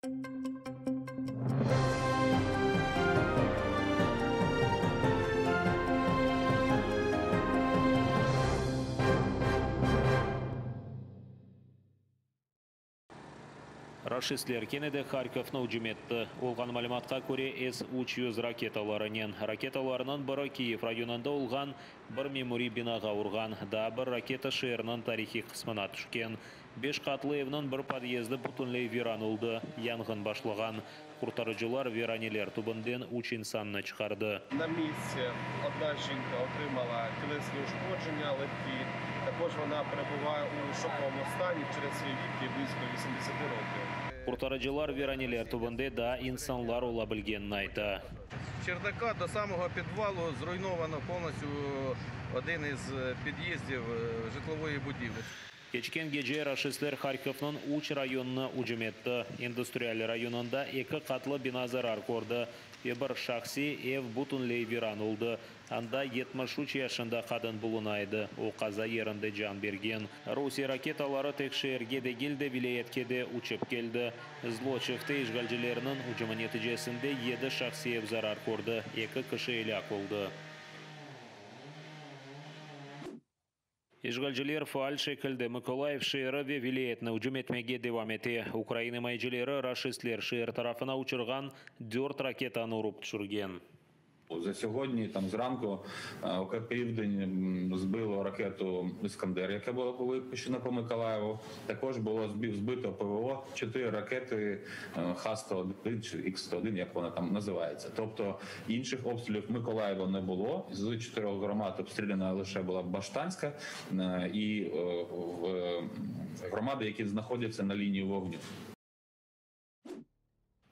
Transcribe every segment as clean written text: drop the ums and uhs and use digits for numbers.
Raşistler kene de Harkovnı ücüm etti. Olğan malümatqa köre, S 300 raketalarınen. Raketalarnıñ biri Kiyev rayonında olğan bir memuriy binağa urğan, daa bir raketa şeerniñ tarihiy qısmına tüşken. Beş qatlı evniñ bir podyezdi bütünley viran oldı, yanğın başlağan. Qurtarıcılar viraneler tübünden üç insannı çıqardı. На місці одна жінка отримала тілесні ушкодження легкі. Також вона перебуває у шоковому стані через свій вік, їй близько 80 років. Qurtarıcılar viraneler tübünde daa insanlar ola bilgenini ayta. З чердака до самого підвалу зруйновано повністю один із під'їздів житлової будівлі. Keçken gece raşistler Harkovnıñ üç rayonına ücüm etti. İndustrial rayonında eki qatlı bina zarar kördi ve bir şahsiy ev bütünley viran oldı. Anda 73 yaşında qadın buluna edi, o, qaza yerinde can bergen. Rusiye raketaları tek şeerge degil de, vilâyetke de uçıp keldi. Zloçevde işğalcilerniñ ücümi neticesinde yedi şahsiy ev zarar kördi, eki kişi elâk oldı. İşğalciler faal şekilde Mıkolayıv şeeri ve vilâyetini ücüm etmege devam ete. Ukraina imayecileri raşistler şeer tarafına uçurğan dört raketanı urıp tüşürgen. За сьогодні, там зранку, ОК «Південь» збило ракету «Іскандер», яка була випущена по Миколаєву. Також було збито ПВО 4 ракети Х-101 чи Х-101, як вона там називається. Тобто інших обстрілів Миколаєва не було. З 4 громад обстріляна лише була Баштанська і громади, які знаходяться на лінії вогню.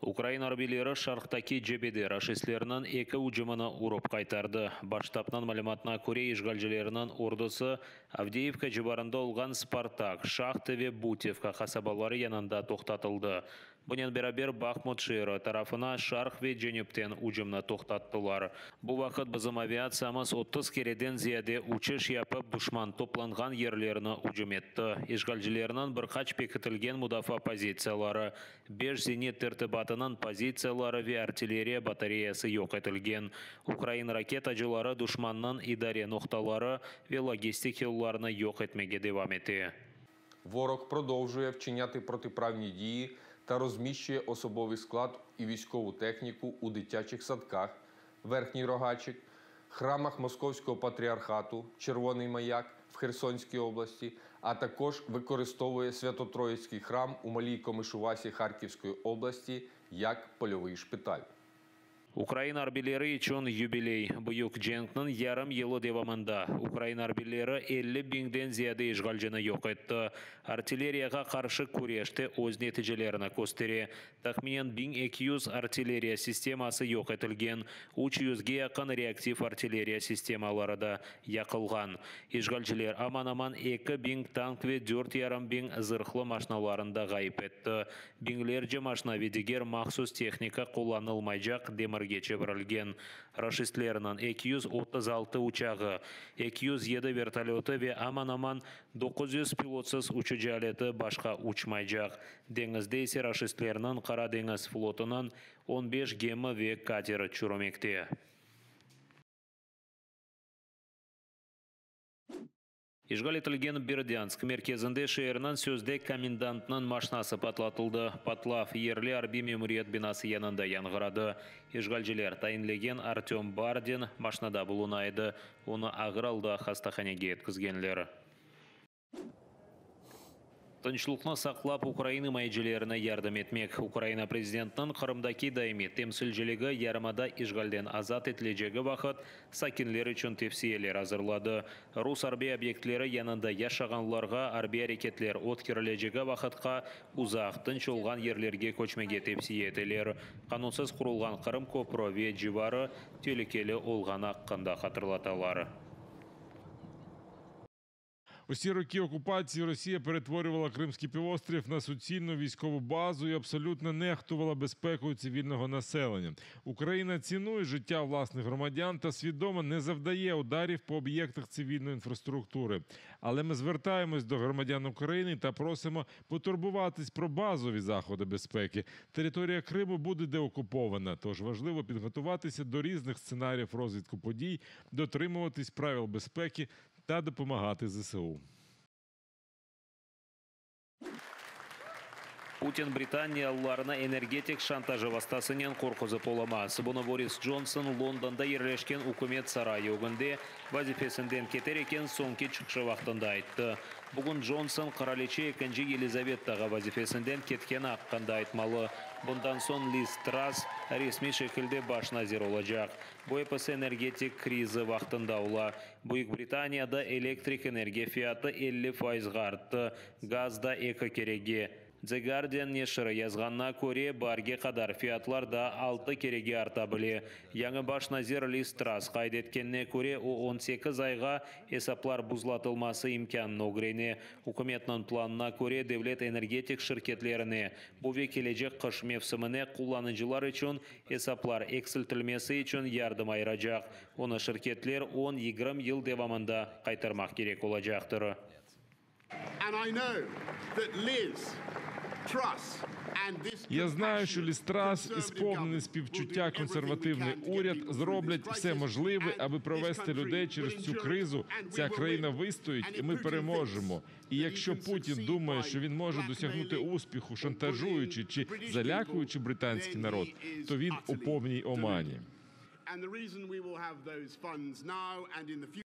Ukraina arbiyleri şarqtaki cebede raşistlerniñ eki ücümini urıp qaytardı. Baş ştabnıñ malümatına köre, işğalcilerniñ ordusı Avdeyevka civarında olğan Spartak, Şahtı ve Butevka qasabaları yanında toqtatıldı. Bunen beraber, Bahmut şeeri tarafına şarq ve cenüpten ücümni toqtattılar. Bu vaqıt bizim aviatsiyamız 30 kereden ziyade uçış yapıp, duşman toplanğan yerlerni ücüm etti. İşğalcilerniñ bir qaç pekitilgen mudafaa pozitsiyaları, beş zenit tertibatınıñ pozitsiyaları ve artilleriya batareyası yoq etilgen. Ukrain raketacıları duşmannıñ idare noqtaları ve logistik yollarını yoq etmege devam ete. Ворог продовжує вчиняти протиправні дії та розміщує особовий склад і військову техніку у дитячих садках Верхній Рогачик, храмах Московського патріархату Червоний Маяк в Херсонській області, а також використовує Свято-Троїцький храм у Малій Комишувасі Харківської області як польовий шпиталь. Ukraina arbiyleri içün yubiley. Büyük cenkniñ yarım yılı devamında Ukraina arbiyleri 50 biñden ziyade işğalcini yoq etti. Artilleriyağa qarşı küreş de öz neticelerini köstere. Tahminen 1200 artilleriya sisteması yoq etilgen, 300ge yaqın reaktiv artilleriya sistemaları da yaqılğan. İşğalciler aman-aman 2000 tank ve 4,5 biñ zırhlı maşinalarını da ğayıp etti. Biñlerce maşina ve diger mahsus tehnika qullanılmaycaq demirge çevirilgen. Raşistlerniñ 236 uçağı, 207 vertolötı ve aman-aman 900 pilotsız uçucı aleti başqa uçmaycaq. Deñizde ise raşistlerniñ Qara deñiz flotunıñ 15 gemi ve kateri çürümekte. İşğal etilgen Berdânsk merkezinde şeerniñ sözde komendantınıñ maşinası patlatıldı. Patlav yerli arbiy memuriyet binası yanında yañğıradı. İşğalciler tayinlegen Artöm Bardin maşinada buluna edi. Onı ağır alda hastahanege yetkizgenler. Tınçlıqnı saqlap, Ukraina imayecilerine yardım etmek. Ukraina prezidentiniñ Qırımdaki daimiy temsilciligi yarımada işğalden azat etilecegi vaqıt sakinler içün tevsiyeler azırladı. Rus arbiy obyektleri yanında yaşağanlarğa arbiy areketler ötkerilecegi vaqıtqa uzaq, tınç olğan yerlerge köçmege tevsiye eteler. Qanunsız qurulğan Qırım köprü ve civarı telükeli olğanı aqqında hatırlatalar. Усі роки окупації Росія перетворювала Кримський півострів на суцільну військову базу і абсолютно нехтувала безпекою цивільного населення. Україна цінує життя власних громадян та свідомо не завдає ударів по об'єктах цивільної інфраструктури. Але ми звертаємось до громадян України та просимо потурбуватись про базові заходи безпеки. Територія Криму буде деокупована, тож важливо підготуватися до різних сценаріїв розвитку подій, дотримуватись правил безпеки та допомагати ЗСУ. Putin britaniyalılarnı energetik şantajı vastasınen qorquzıp olamaz. Bunı Boris Johnson Londonda yerleşken ükümet sarayı ögünde vazifesinden keter eken soñki çıqışı vaqtında ayttı. Bugün Johnson qıraliçe Ekinci Yelizavetağa vazifesinden ketkeni aqqında aytmalı. Bundan soñ Liz Trass resmiy şekilde baş nazir olacaq. Bu episi energetik krizi vaqtında ola. Büyük Britaniyada elektrik energiya fiyatı 50 faizğa arttı, gaz da eki kerege. The Guardian neşiri yazğanına köre, baarge qadar fiyatlar daa altı kerege arta bile. Yañı baş nazir Liz Trass qayd etkenine köre, o, 18 ayğa esaplar buzlatılması imkânını ögrene. Ükümetniñ planına köre, devlet energetik şirketlerine bu ve kelecek qış mevsimine qullanıcılar içün esaplar eksiltilmesi içün yardım ayıracaq, onı şirketler on, 20 yıl devamında qaytarmaq kerek olacaqtır. And I know that Liz Truss and this Я знаю, що Ліз Трасс і compassionate сповнений співчуття консервативний уряд зроблять все можливе, аби провести людей через цю кризу. Ця країна вистоїть, і ми переможемо. І якщо Путін думає, що він може досягнути успіху, шантажуючи чи залякуючи британський народ, то він у повній омані. And the reason we will have those funds now and in the future.